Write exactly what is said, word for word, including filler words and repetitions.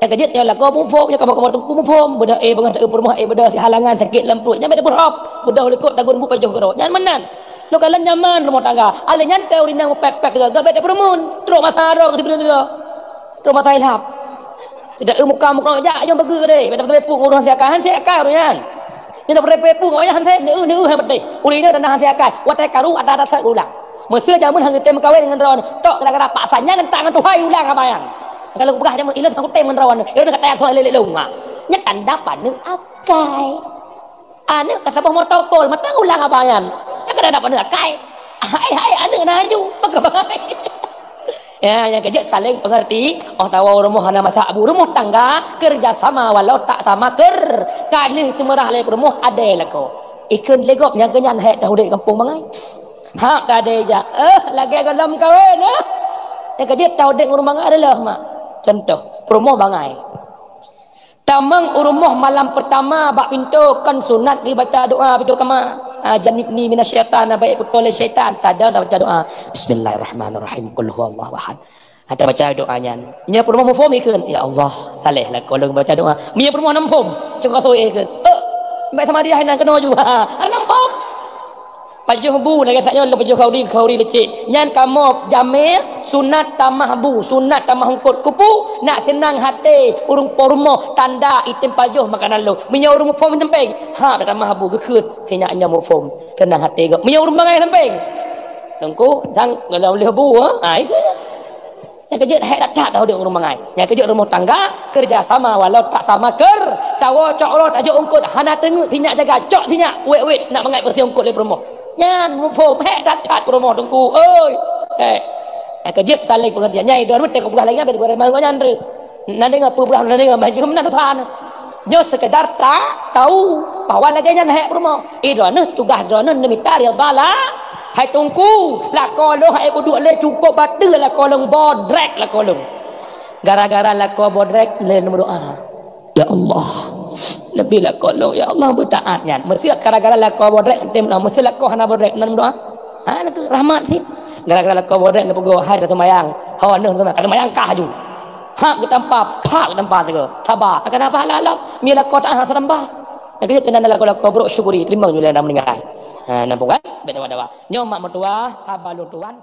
Nyang keujeuet nyoe lakoe muphom, nyoe kamoe-kamoe teungku muphom, beudôh, eh, beungoh taeu peurumoh, eh, beudôh sihalangan sakét lam pruet. Nyan bèk tapeurumoh, beudôh likot tagun bu pajoh keudroe. Nyan meunan. Lôn kalon nyaman rumoh tangga. Alèh nyan teu ureueng nyang meupèk-pèk teuga, bèk tapeurumoh. Trok masa droe keu sibeuna teuga. Trok masa ilham. Tidak, eh, muka-muka jak, nyoe beugeu deh. Bèk tapeurumoh ureueng han siakai, han siakai ureueng nyan. Nyoe tapeurumoh ureueng nyan han siakai, neu-eu, neu-eu han patéh. Ureueng nyan han siakai. Watèe karu ada-ada ulang. Meuseu jameun han geutem meukawen ngon droeneuh, tok gara-gara paksa nyan, nyan tangan Tuhan ulang haba nyan. Kalau kupeugah jameun ilôn, han kutem ngon droeneuh, ilôn ka tayang soe lé-lé lôn, ha. Nyan tanda paneuk akai. Aneuk ka saboh motokol, mantong ulang haba nyan. Nyan ka tanda paneuk akai. Hai, hai, aneuk na aju, maka baik. Ya, nyang keujeuet saléng peungeurti, oh tawoe rumoh hana masak bu, rumoh tangga, keureuja sama walau tak sama keur. Ka lheueh seumeurah lé peurumoh, adèe lakoe. Ikheun lé gob nyang keunyan hék taudép gampông bangai. Hak tadi jak, eh, lagèe gohlom kawen, eh. Nyang keujeuet taudép ngon ureueng bangai adalah, mak. Contoh, peurumoh bangai. Tamong u rumoh malam peurtama bak pintoe kon sunat geubaca doa pintoe kama. Ah, "Jannibni minasyaitan," bèk putôh lé syaitan. Tadong tabaca doa, "Bismillahirrahmanirrahim. Qul huwallahu ahad." Hana baca doa nyan. Meunyoe peurumoh muphom ikheun, "Ya Allah, saléh lakoe lôn baca doa." Meunyoe peurumoh hana muphom, cok asoe ikheun, "Eh, bèk sama dia hana keunoe ju." Hana muphom. Pajoh bu, lagèe saat nyoe lôn pajoh khauri, khauri lecek. Nyan kamoe jamèe sunat tamah bu, sunat tamah eungkôt. Keupeue? Nak seunang até ureueng po rumoh, tanda item pajoh makanan lôn. Meunyoe ureueng muphom sampéng, ha, tamah bu, geukheun, sinyak nyoe muphom. Seunang até gob. Meunyoe ureueng bangai sampéng, teungku, sang golom lheueh bu, ha? Ha, itu je. Nyang keujeuet hék that-that taudép ngon ureueng bangai. Nyang keujeuet rumoh tangga, keureuja sama walau tak sama keur. Tawoe cok uroe tajok eungkôt, hana teungeut sinyak jaga, cok sinyak, wét-wét, nak mangat peusi eungkôt lé peurumoh. Nyan muphom, hék that-that peurumoh teungku, oi. Hék. Nyang keujeuet saléng peungeurtian. Nyang idon beutôi kupeugah lagèe nyan, bèk gurèe ngon nyan, Ndri. Nan deungö peugah, nan deungö baju, nan usaha. Nyoe sekedar ta-, tahu bahwa lagèe nyan hék peurumoh. Eh, droeneuh tugaih droeneuh neumita ridha Allah. Hai teungku, lakoe lôn hai kuduek lé cukôp bateue lakoe lôn bodrek lakoe lôn. Gara-gara lakoe bodrek lé neumeudoa. Ya Allah, leubeh lakoe lôn, ya Allah, beutaat nyan. Meuseu gara-gara lakoe bodrek, tem lah. Meuseu lakoe hana bodrek, nan meudoa. Ha, lakoe rahmat sit. Gara-gara lakoe bodrek neupeugoe, hai dah seumayang. Ho neuh seumayang, ka seumayang kah ju. Hak geutampa, phak geutampa sigoe. Saba. Akan apa halal? Mie lakoe taat hana seurambah. Nyang keujeuet keunan lakoe-lakoe brok syukuri, teurimong ju lé na meuninggai. Ha, nampak kan? Bèk dawa-dawa. Nyoe mak meutuah, haba lôn tuan.